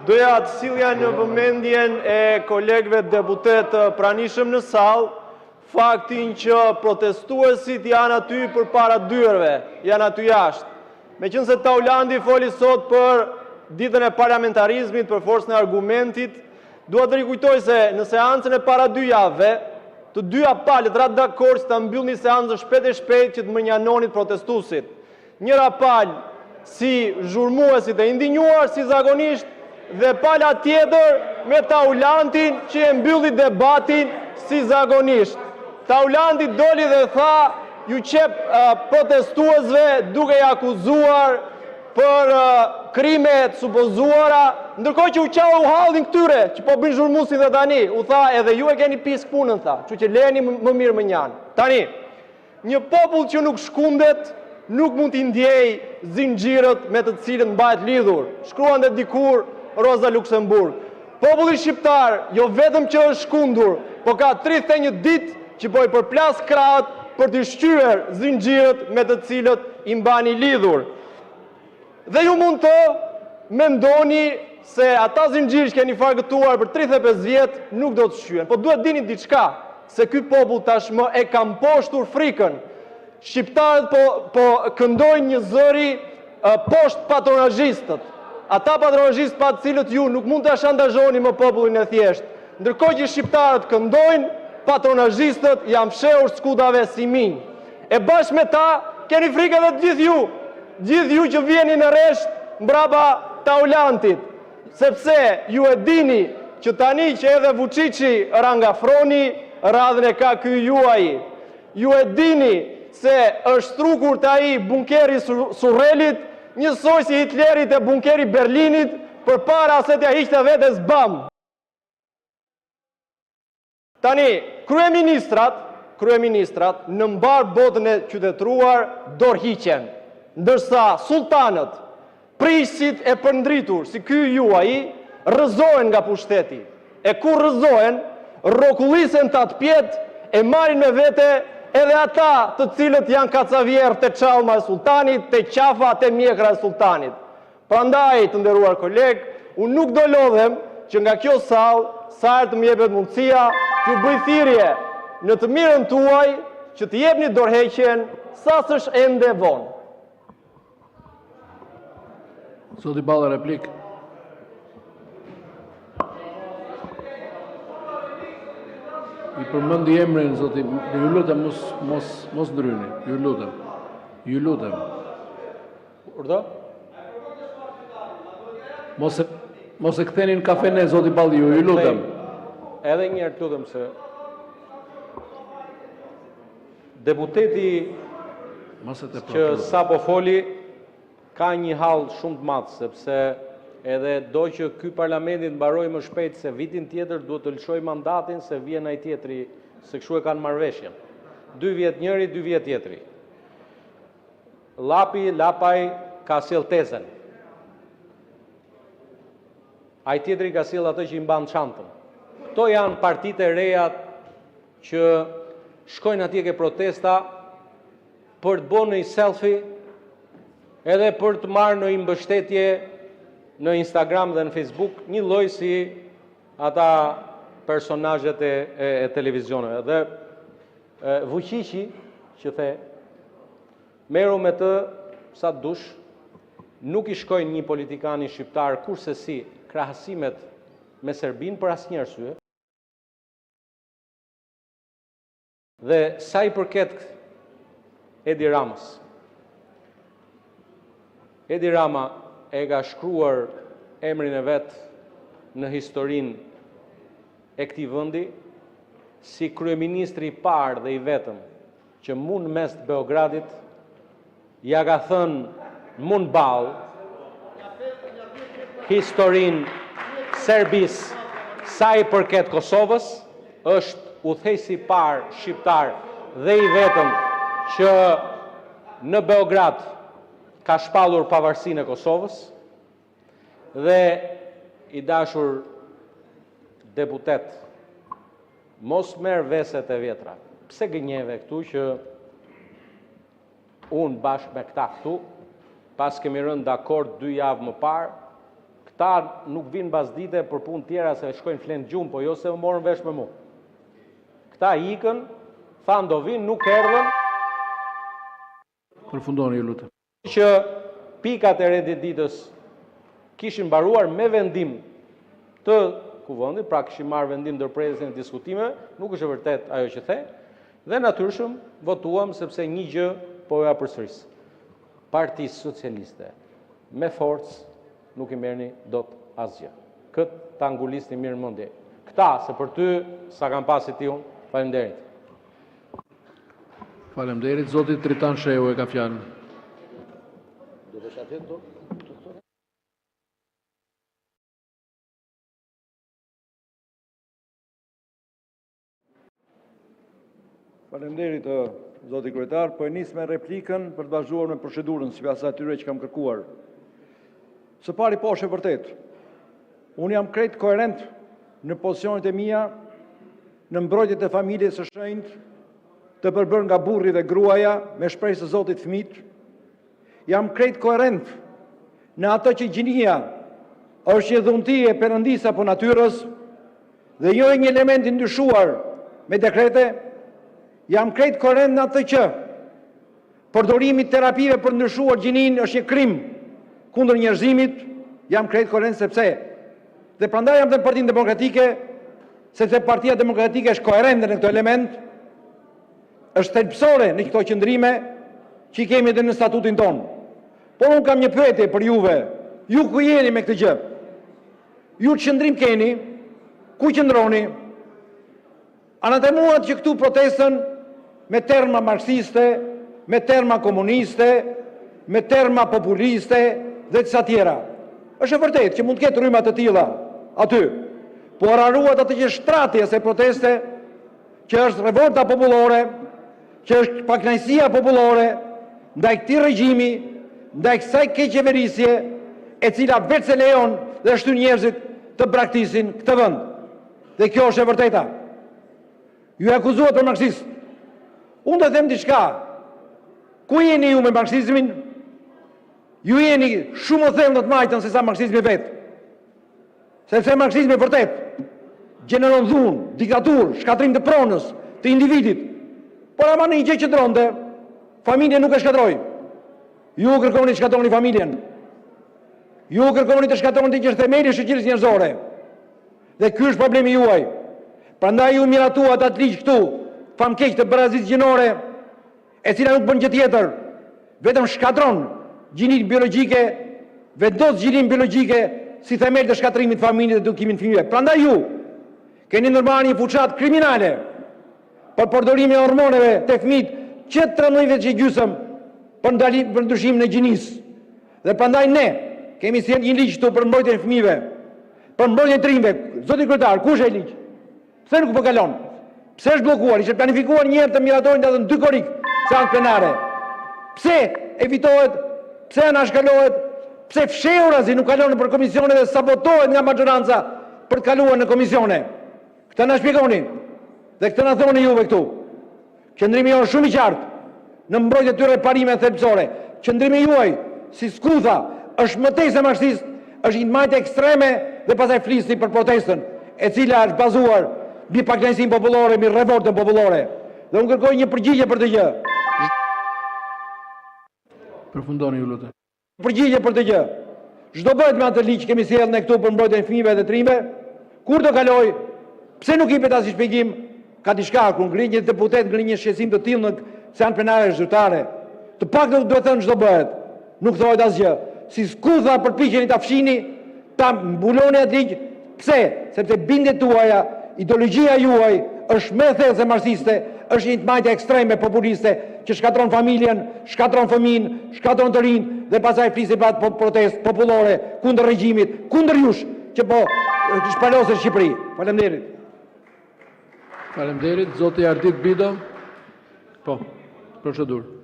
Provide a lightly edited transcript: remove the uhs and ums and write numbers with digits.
Doja të sillja në vëmendjen e kolegëve deputetë të pranishëm në sallë faktin që protestuesit janë aty përpara dyerve, janë aty jashtë. Meqenëse Taulanti foli sot për Ditën e Parlamentarizmit, për forcën e argumentit, dua të rikujtoj se në seancën e para dy javëve, të dyja palët ratë dakord që ta mbyllnit seancën shpejt e shpejt, që të mënjanonit protestuesit. Njëra palë si zhurmuesit e indinjuar, si zakonisht, dhe pala tjetër me Taulantin që e mbylli debatin, si zakonisht. Taulanti doli dhe tha, iu qep protestuesve duke i akuzuar për krime të supozuara, ndërkohë që u qau hallin këtyre që po bëjnë zhurmuesin dhe tani, u tha edhe ju e keni pis punën, tha, kështu që lëreni më mirë mënjanë. Tani, një popull që nuk shkundet, nuk mund t'i ndjejë zinxhirët me të cilët mbahet lidhur, shkruante dikur Roza Luxemburg. Populli shqiptar jo vetëm që është shkundur, po ka 31 ditë që po i përplas krahët për t'i shqyer zinxhirët me të cilët i mbani lidhur. Dhe ju mund të mendoni se ata zinxhirë që keni farkëtuar për 35 vjet nuk do të shqyhen. Po duhet të dini diçka, se ky popull tashmë e ka mposhtur frikën. Shqiptarët po po këndojnë një zëri poshtë patronazhistët. Ata patronazhistë pa të cilët ju nuk mund ta shantazhoni më popullin e thjeshtë. Ndërkohë që shqiptarët këndojnë, patronazhistët janë fshehur skutave si minj. E bashkë me ta keni frikë edhe të gjithë ju, gjithë ju që viheni në rresht mbrapa Taulantit, sepse ju e dini që tani që edhe Vuçiçi ra nga froni, radhën e ka ky juaji. Ju e dini se është strukur te ai bunkeri i Surrelit, njësoj si Hitleri te bunkeri i Berlinit, përpara se t'ia hiqte vetes bam. Tani, kryeministrat, kryeministrat në mbarë botën e qytetëruar dorëhiqen, ndërsa sulltanët, prijësit e përndritur si ky juaji, rrëzohen nga pushteti. E kur rrëzohen, rrokullisen tatëpjetë e marrin me vete edhe ata të cilët janë kacavjerrë te çallma e sulltanit, te qafa, te mjekra e sulltanit. Prandaj, të nderuar kolegë, unë nuk do lodhem që nga kjo sallë, sa herë të më jepet mundësia, t'ju bëj thirrje në të mirën tuaj që të jepni dorëheqjen sa s'është ende vonë. Zoti Balla, replikë. I përmendi emrin, zoti... Ju lutem, mos, mos, mos ndërhyni, ju lutem. Ju lutem. Urdhëro? Mos e, mos e ktheni në kafene, zoti Balliu, ju lutem. Edhe një herë të lutem se deputeti Mos e tepro. që sapo foli ka një hall shumë të madh sepse edhe do që ky parlamenti të mbarojë më shpejt se vitin tjetër duhet të lëshojë mandatin se vjen ai tjetri, se kështu e kanë marrëveshjen. Dy vjet njëri, dy vjet tjetri. Llapi, Lapaj ka sjell tezen. Ai tjetri ka sjell atë që i mban çantën. Këto janë partitë e reja që shkojnë atje ke protesta për të bërë një selfie edhe për të marrë një mbështetje në Instagram dhe në Facebook, një lloj si ata personazhet e, e, e televizioneve. Dhe e, Vuqiqi, që the, merru me të sa të dush, nuk i shkojnë një politikani shqiptar kursesi krahasimet me Serbinë për asnjë arsye. Dhe sa i përket Edi Ramës, Edi Rama e ka shkruar emrin e vet në historinë e këtij vendi si kryeministri i parë dhe i vetëm që mu në mes të Beogradit ia ka thënë mu në ballë historinë Serbisë sa i përket Kosovës, është udhëheqësi i parë shqiptar dhe i vetëm që në Beograd ka shpallur pavarësinë e Kosovës dhe i dashur deputet, mos merr veset e vjetra. Pse gënjeve këtu që unë bashkë me këta këtu, pas kemi rënë dakord dy javë më parë, Këta nuk vijnë mbasdite për punë tjera se shkojnë flenë gjumë, po jo se u morën vesh me mua. Këta ikën, thanë do vijnë, nuk erdhën. Përfundoni, ju lutem. Që pikat e rendit ditës kishin mbaruar me vendim të kuvendit, pra kishim marrë vendim ndërprerjen e diskutimeve, nuk është e vërtetë ajo që the, dhe natyrshëm votuam sepse një gjë po jua përsëris. Partisë Socialiste me forcë nuk i merrni dot asgjë. Këtë ta ngulisni mirë në mendje. Këta, se për ty s'ta kam pas si ti unë, faleminderit. Faleminderit. Zoti Tritan Shehu e ka fjalën. Faleminderit, zoti kryetar. Po e nis me replikën për të vazhduar me procedurën, sipas atyre që kam kërkuar. Së pari, po, është e vërtetë. Unë jam krejt koherent në pozicionet e mia në mbrojtje të familjes së shenjtë, të përbërë nga burri dhe gruaja, me shpresë të Zotit fëmijët. Jam krejt koherent në atë që gjinia është një dhunti e Perëndisë apo natyrës dhe jo një element i ndryshuar me dekrete. Jam krejt koherent në atë që përdorimi i terapive për të ndryshuar gjininë është një krim kundër njerëzimit. Jam krejt koherent sepse dhe prandaj jam në Partinë Demokratike, sepse Partia Demokratike është koherente në këto element, është thelbësore në këto qëndrime që i kemi edhe në statutin tonë. Por unë kam një pyetje për juve. Ju ku jeni me këtë gjë? Ju ç'qëndrim keni? Ku qëndroni? Anatemuat që këtu protestën me terma marksiste, me terma komuniste, me terma populiste dhe disa tjera. Është e vërtetë që mund të ketë rryma të tilla aty, por harruat atë që është shtrati i asaj proteste, që është revolta popullore, që është pakënaqësia popullore ndaj këtij regjimi, ndaj kësaj keqqeverisje, e cila veçse lejon dhe shtyn njerëzit të braktisin këtë vend. Dhe kjo është e vërteta. Ju e akuzuat për marksist. Unë do të them diçka. Ku jeni ju me marksizmin? Ju jeni shumë më thellë në të majtën sesa marksizmi vetë. Sepse marksizmi vërtet gjeneron dhunë, diktaturë, shkatërrim të pronës, të individit. Por ama në një gjë qëndronte, familjen nuk e shkatërroi. Ju kërkoni të shkatërroni familjen. Ju kërkoni të shkatërroni atë që është themeli i shoqërisë njerëzore. Dhe ky është problemi juaj. Prandaj ju miratuat atë ligj këtu, famkeq të barazisë gjinore, e cila nuk bën gjë tjetër, vetëm shkatërron gjininë biologjike, vendos gjininë biologjike si themel të shkatërrimit të familjes dhe edukimit të fëmijëve. Prandaj ju keni ndërmarrë një fushatë kriminale për përdorimin e hormoneve te fëmijët që 13 vjeç e gjysmë për ndalim për ndryshimin e gjinisë. Dhe prandaj ne kemi sjellë një ligj këtu për mbrojtjen e fëmijëve, për mbrojtjen e të rinjve. Zoti kryetar, ku është ai ligj? Pse nuk po kalon? Pse është bllokuar? Ishte planifikuar një herë të miratohet datën 2 korrik, seancë plenare. Pse evitohet? Pse anashkalohet? Pse fshehurazi nuk kalon nëpër komisione dhe sabotohet nga maxhoranca për të kaluar në komisione? Këtë na shpjegoni dhe këtë na thoni juve këtu. Qëndrimi jonë është shumë i qartë në mbrojtje të këtyre parimeve thelbësore. Qëndrimi juaj si skutha është më tej se marksist, është një majtë ekstreme dhe pastaj flisni për protestën, e cila është bazuar mbi pakënaqësinë popullore, mbi revoltën popullore. Dhe unë kërkoj një përgjigje për këtë gjë. Përfundoni, ju lutem. Përgjigje për këtë gjë. Ç'do bëhet me atë ligj që kemi sjellë ne këtu për mbrojtjen e fëmijëve dhe të rinjve? Kur do kalojë? Pse nuk jepet asnjë shpjegim? Ka diçka kur ngrihet një deputet ngri një shqetësim të tillë në seancë plenare zyrtare. Të paktën duhet thënë ç'do bëhet. Nuk thuhet asgjë. Si skutha përpiqeni ta fshini, ta mbuloni atë ligj. Pse? Sepse bindjet tuaja, ideologjia juaj është më e thellë se marksiste, është një të majtë ekstreme populiste që shkatërron familjen, shkatërron fëmijën, shkatërron të rinjtë dhe pastaj flisni për atë protestë popullore kundër regjimit, kundër jush që po shpaloset në Shqipëri. Faleminderit. Faleminderit. Zoti Ardit Bido. Po, procedurë.